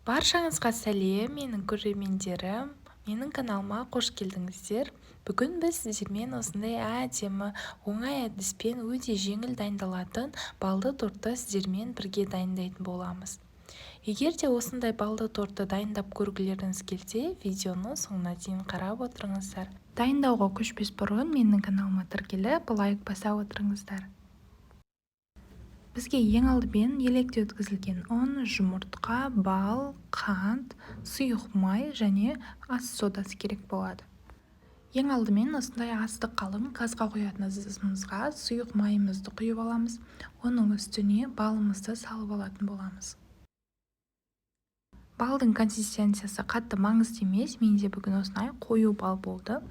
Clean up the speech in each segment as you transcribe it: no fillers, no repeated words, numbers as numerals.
Баршаңызға сәлем, менің көрермендерім, менің каналыма қош келдіңіздер. Бүгін біз сіздермен осындай әдемі, оңай әдіспен өте жеңіл дайындалатын балды тортты сіздермен бірге дайындайтын боламыз. Егер де осындай балды тортты дайындап көргілеріңіз келсе, видеоны соңына дейін қарап отырыңыздар. Дайындауға көшпес бұрын менің каналыма тіркеліп, лайк баса отырыңыздар. Бізге ең алдымен електе өткізілген ұн, жұмыртқа, бал, қант, сұйық май және ас содасы керек болады. Ең алдымен осындай асты қалың газға құятын ыдысымызға сұйық майымызды құйып аламыз. Оның үстіне балымызды салып алатын боламыз. Балдың консистенциясы қатты маңызды емес, менде бүгін осындай қою бал болды.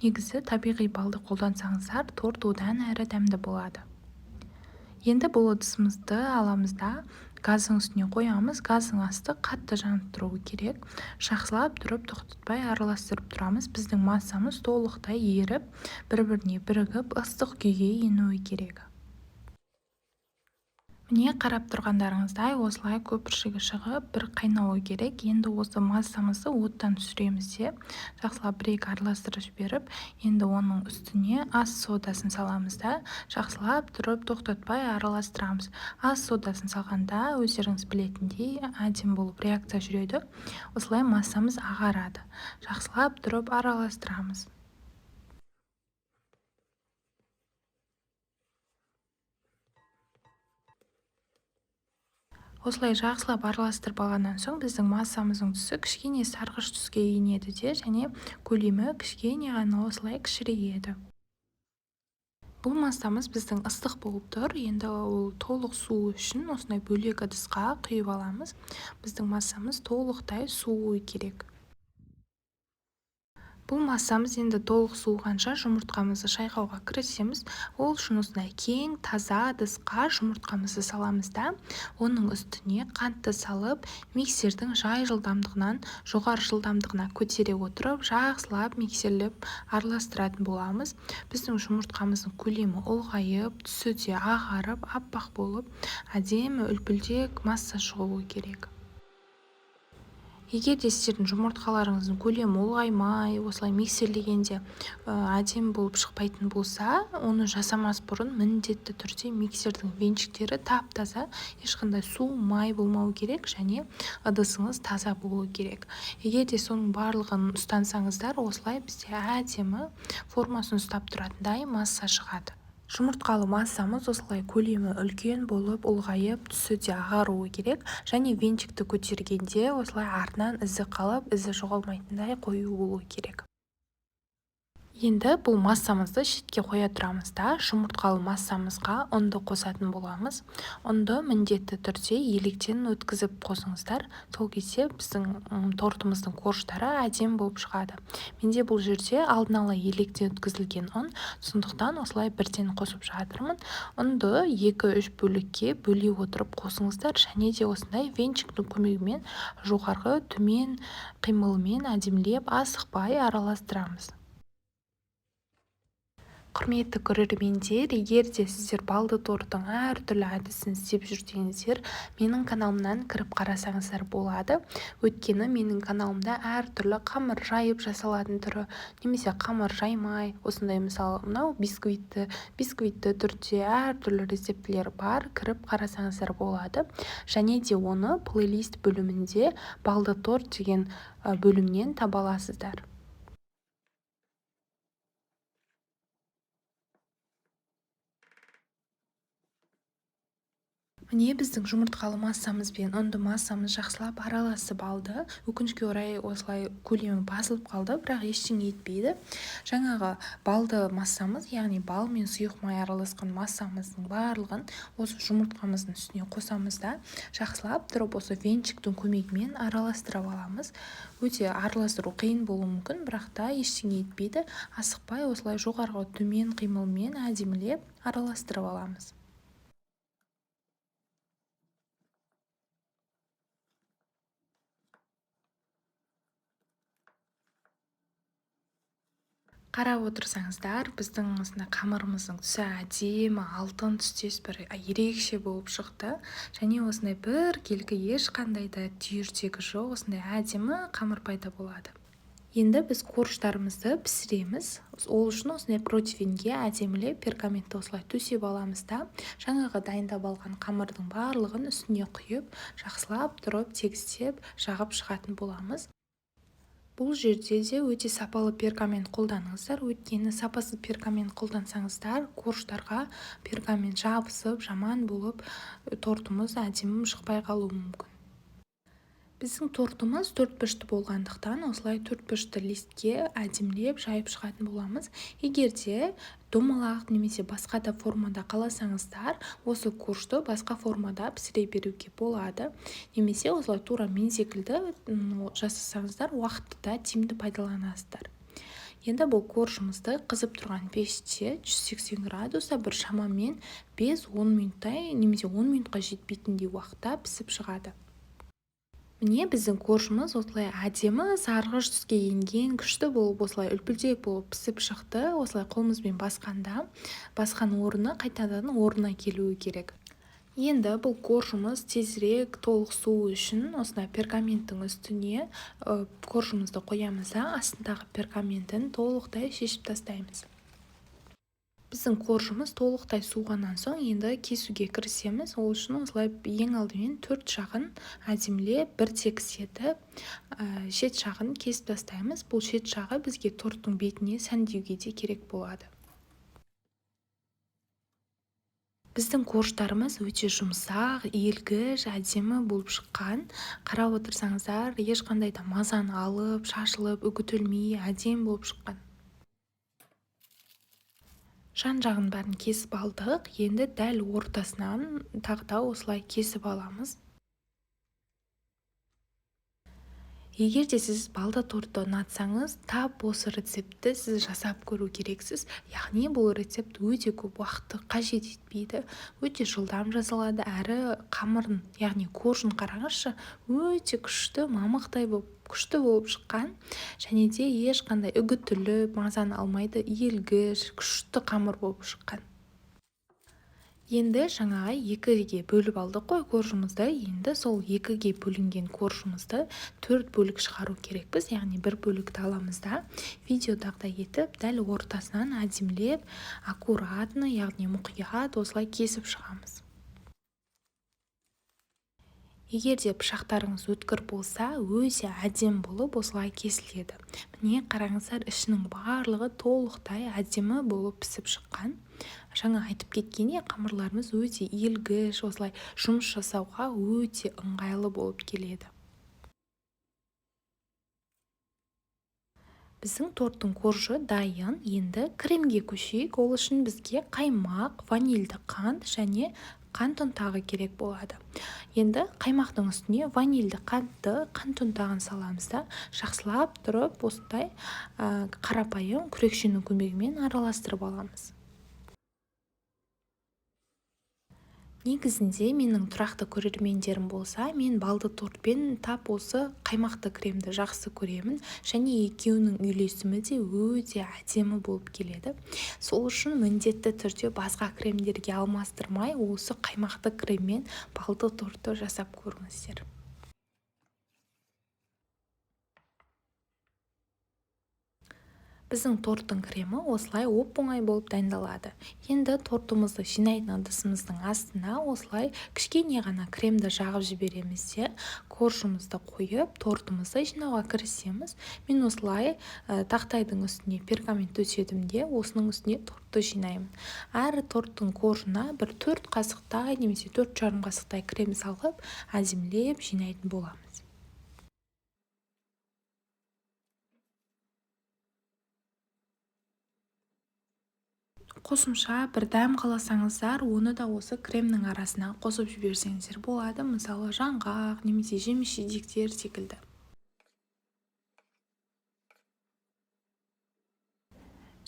Негізі табиғи балды қолдансаңыздар, торт одан әрі дәмді болады. Енді бұл ыдысымызды аламыз да газдың үстіне қоямыз. Газдың асты қатты жанып тұруы керек. Жақсылап тұрып тоқтатпай араластырып тұрамыз. Біздің массамыз толықтай еріп, бір-біріне бірігіп, ыстық күйге енуі керек. Міне, қарап тұрғандарыңыздай, осылай көпіршігі шығып, бір қайнауы керек. Енді осы массамызды оттан түсіреміз де, жақсылап бір-екі араластырып жіберіп, енді оның үстіне ас содасын саламыз да, жақсылап тұрып тоқтатпай араластырамыз. Ас содасын салғанда, өздеріңіз білетіндей, әдемі болып реакция жүреді. Осылай массамыз ағарады. Жақсылап тұрып араластырамыз. Осылай жақсылап араластырып алғаннан соң біздің массамыздың түсі кішкене сарғыш түске енеді де, және көлемі кішкене ғана осылай кішірейеді. Бұл массамыз біздің ыстық болып тұр. Енді ол толық суу үшін осындай бөлек ыдысқа құйып аламыз. Біздің массамыз толықтай сууы керек. Бұл массамыз енді толық суығанша жұмыртқамызды шайқауға кірісеміз. Ол үшін осындай кең, таза ыдысқа жұмыртқамызды саламыз да, оның үстіне қантты салып, миксердің жай жылдамдығынан жоғары жылдамдығына көтере отырып, жақсылап миксерлеп араластыратын боламыз. Біздің жұмыртқамыздың көлемі ұлғайып, түсі де ағарып, аппақ болып, әдемі үлпілдек масса шығуы керек. Егер де сіздердің жұмыртқаларыңыздың көлемі ұлғаймай, осылай миксерлегенде әдемі болып шықпайтын болса, оны жасамас бұрын міндетті түрде миксердің венчиктері тап-таза, ешқандай су, май болмау керек және ыдысыңыз таза болу керек. Егер де соның барлығын ұстансаңыздар, осылай бізде әдемі формасын ұстап тұратындай масса шығады. Жұмыртқалы массамыз осылай көлемі үлкен болып, ұлғайып, түсі де ағаруы керек және венчикті көтергенде осылай артынан ізі қалып, ізі жоғалмайтындай қою болу керек. Енді бұл массамызды шетке қоя тұрамыз да, жұмыртқалы массамызға ұнды қосатын боламыз. Ұнды міндетті түрде електен өткізіп қосыңыздар. Сол кезде біздің тортымыздың корждары әдемі болып шығады. Менде бұл жерде алдын ала електен өткізілген ұн, сондықтан осылай бірден қосып жатырмын. Ұнды 2-3 бөлікке бөле отырып қосыңыздар және де осындай венчиктің көмегімен жоғарғы төмен қимылымен әдемілеп асықпай араластырамыз. Құрметті көрермендер, егер де сіздер балды торттың әртүрлі әдісін іздеп жүрсеңіздер, менің каналымнан кіріп қарасаңыздар болады. Өйткені менің каналымда әртүрлі қамыр жайып жасалатын түрі, немесе қамыр жаймай, осындай мысалы мынау бисквитті түрде әртүрлі рецептілер бар, кіріп қарасаңыздар болады. Және де оны плейлист бөлімінде балды торт деген бөлімнен таба аласыздар. Міне, біздің жұмыртқалы массамыз бен ұнды массамыз жақсылап араласып алды. Өкінішке орай осылай көлемі басылып қалды, бірақ ештеңе етпейді. Жаңағы балды массамыз, яғни бал мен сұйық май араласқан массамыздың барлығын осы жұмыртқамыздың үстіне қосамыз да, жақсылап тұрып осы венчиктің көмегімен араластырып аламыз. Өте араластыру қиын болуы мүмкін, бірақ та ештеңе етпейді. Асықпай осылай жоғарғы төмен қимылмен әдемілеп араластырып аламыз. Қарап отырсаңыздар, біздің осындай қамырымыздың түсі әдемі алтын түстес бір ерекше болып шықты. Және осындай біркелкі, ешқандай да түйіртегі жоқ, осындай әдемі қамыр пайда болады. Енді біз коржтарымызды пісіреміз. Ол үшін осындай противеньге әдемілеп пергаментті осылай төсеп аламыз да, жаңағы дайындап алған қамырдың барлығын үстіне құйып, жақсылап тұрып тегістеп жағып шығатын боламыз. Бұл жерде де өте сапалы пергамент қолданыңыздар, өйткені сапасыз пергамент қолдансаңыздар, коржтарға пергамент жабысып, жаман болып, тортымыз әдемі шықпай қалуы мүмкін. Біздің тортымыз төрт бұрышты болғандықтан, осылай төрт бұрышты листке әдемілеп жайып шығатын боламыз. Егер де домалақ немесе басқа да формада қаласаңыздар, осы коржды басқа формада пісіре беруге болады. Немесе осылай тура мен секілді жасасаңыздар, уақытты да тиімді пайдаланасыздар. Енді бұл коржымызды қызып тұрған пеште 180 градуста бір шамамен 5-10 минуттай немесе 10 минутқа жетпейтіндей уақытта пісіп шығады. Міне, біздің коржымыз осылай әдемі сарғыш түске енген, күшті болып, осылай үлпілдек болып пісіп шықты. Осылай қолымызбен басқанда, басқан орны қайтадан орнына келуі керек. Енді бұл коржымыз тезірек толық суу үшін осындай пергаменттің үстіне коржымызды қоямыз да, астындағы пергаментін толықтай шешіп тастаймыз. Біздің коржымыз толықтай суығаннан соң енді кесуге кірісеміз. Ол үшін осылай ең алдымен төрт жағын әдемілеп бір тегіс етіп, шет жағын кесіп тастаймыз. Бұл шет жағы бізге торттың бетіне сәндеуге де керек болады. Біздің коржтарымыз өте жұмсақ, иілгіш, әдемі болып шыққан. Қарап отырсаңыздар, ешқандай да мазаны алып, шашылып, үгітілмей, әдемі болып шыққан. Жан-жағын бәрін кесіп алдық. Енді дәл ортасынан тағы да осылай кесіп аламыз. Егер де сіз балды тортты ұнатсаңыз, тап осы рецептті сіз жасап көру керексіз. Яғни бұл рецепт өте көп уақытты қажет етпейді, өте жылдам жасалады, әрі қамырын, яғни коржын қараңызшы, өте күшті, мамықтай болып, күшті болып шыққан. Және де ешқандай үгітіліп, мазаны алмайды, иілгіш, күшті қамыр болып шыққан. Енді жаңағы екіге бөліп алдық қой коржымызды. Енді сол екіге бөлінген коржымызды төрт бөлік шығару керекпіз. Яғни бір бөлікті аламыз да, видеодағыдай етіп, дәл ортасынан әдемілеп, аккуратно, яғни мұқият осылай кесіп шығамыз. Егер де пышақтарыңыз өткір болса, өте әдемі болып осылай кесіледі. Міне, қараңыздар, ішінің барлығы толықтай әдемі болып пісіп шыққан. Жаңа айтып кеткендей, қамырларымыз өте иілгіш, осылай жұмыс жасауға өте ыңғайлы болып келеді. Біздің торттың коржы дайын. Енді кремге көшейік. Ол үшін бізге қаймақ, ванильді қант және қант ұнтағы керек болады. Енді қаймақтың үстіне ванильді қантты, қант ұнтағын саламыз да, жақсылап тұрып осындай қарапайым күрекшенің көмегімен араластырып аламыз. Негізінде менің тұрақты көрермендерім болса, мен балды тортпен тап осы қаймақты кремді жақсы көремін және екеуінің үйлесімі де өте әдемі болып келеді. Сол үшін міндетті түрде басқа кремдерге алмастырмай, осы қаймақты креммен балды тортты жасап көріңіздер. Біздің торттың кремі осылай оп-оңай болып дайындалады. Енді тортымызды жинайтын ыдысымыздың астына осылай кішкене ғана кремді жағып жібереміз де, коржымызды қойып, тортымызды жинауға кірісеміз. Мен осылай тақтайдың үстіне пергамент төседім де, осының үстіне тортты жинаймын. Әр торттың коржына бір 4 қасықтай немесе төрт жарым қасықтай крем салып, әдемілеп жинайтын боламыз. Қосымша бір дәм қаласаңыздар, оны да осы кремнің арасына қосып жіберсеңіздер болады. Мысалы, жаңғақ немесе жеміс-жидектер секілді.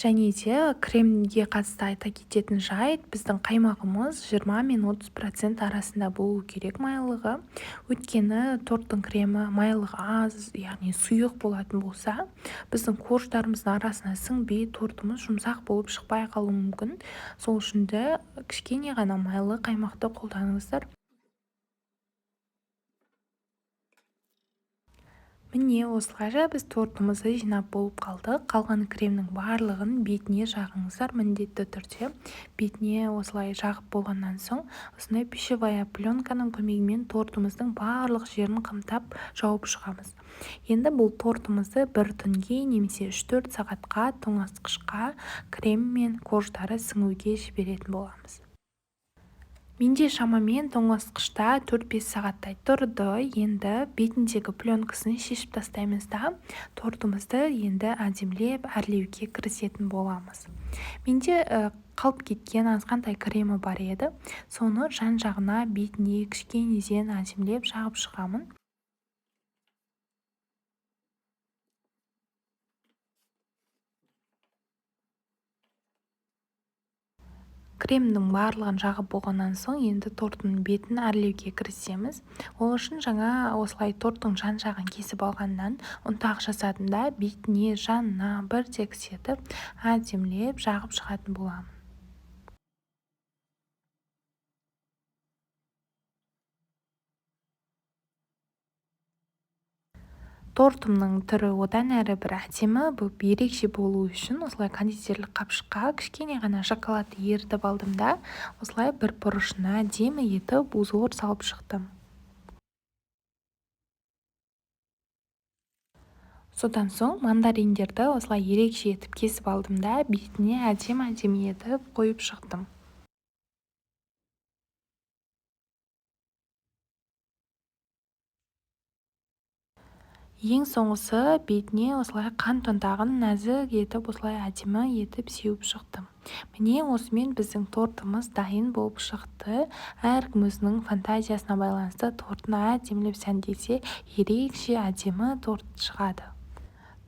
Және де кремге қатысты айта кететін жайт, біздің қаймағымыз 20 мен 30% арасында болу керек майлығы. Өйткені торттың кремі майлығы аз, яғни сұйық болатын болса, біздің корждарымыздың арасына сіңбей, тортымыз жұмсақ болып шықпай қалуы мүмкін. Сол үшін де кішкене ғана майлы қаймақты қолданыңыздар. Міне осылайша біз тортымызды жинап болып қалдық. Қалған кремнің барлығын бетіне жағыңыздар, міндетті түрде. Бетіне осылай жағып болғаннан соң, осындай пищевая пленканың көмегімен тортымыздың барлық жерін қымтап жауып шығамыз. Енді бұл тортымызды бір түнге немесе 3-4 сағатқа тоңазытқышқа крем мен корждары сіңуге жіберетін боламыз. Менде шамамен тоңазытқышта 4-5 сағаттай тұрды. Енді бетіндегі пленкасын шешіп тастаймыз да, тортымызды енді әдемілеп әрлеуге кірісетін боламыз. Менде қалып кеткен азғантай кремі бар еді. Соны жан-жағына, бетіне кішкенеден әдемілеп жағып шығамын. Кремнің барлығын жағып болғаннан соң, енді торттың бетін әрлеуге кірісеміз. Ол үшін жаңа осылай торттың жан-жағын кесіп алғаннан ұнтақ жасадым да, бетіне, жанына бір тегіс етіп әдемілеп жағып шығатын боламын. Тортымның түрі одан әрі бір әдемі болып, ерекше болу үшін осылай кондитерлік қапшыққа кішкене ғана шоколадты ерітіп алдым да, осылай бір бұрышына әдемі етіп узор салып шықтым. Содан соң мандариндерді осылай ерекше етіп кесіп алдым да, бетіне әдемі-әдемі етіп қойып шықтым. Ең соңғысы бетіне осылай қант ұнтағын нәзік етіп, осылай әдемі етіп сеуіп шықтым. Міне, осымен біздің тортымыз дайын болып шықты. Әркім өзінің фантазиясына байланысты тортын әдемілеп сәндесе, ерекше әдемі торт шығады.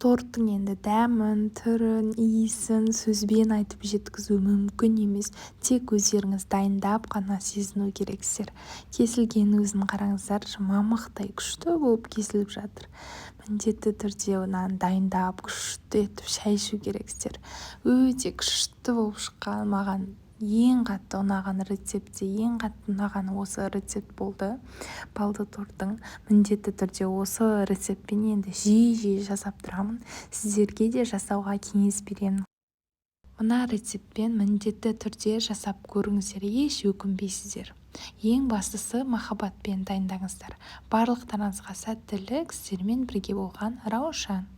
Торттың енді дәмін, түрін, иісін сөзбен айтып жеткізу мүмкін емес. Тек өздеріңіз дайындап қана сезіну керексіздер. Кесілген өзін қараңыздаршы, мамықтай күшті болып кесіліп жатыр. Міндетті түрде мынаны дайындап, күшті етіп шай ішу керексіздер. Өте күшті болып шыққан, маған ең қатты ұнаған рецепт, ең қатты ұнаған осы рецепт болды. Балды торттың міндетті түрде осы рецептпен енді жиі-жиі жасап тұрамын. Сіздерге де жасауға кеңес беремін. Мына рецептпен міндетті түрде жасап көріңіздер, еш өкінбейсіздер. Ең бастысы махаббатпен дайындаңыздар. Барлықтарыңызға сәттілік, сіздермен бірге болған Раушан.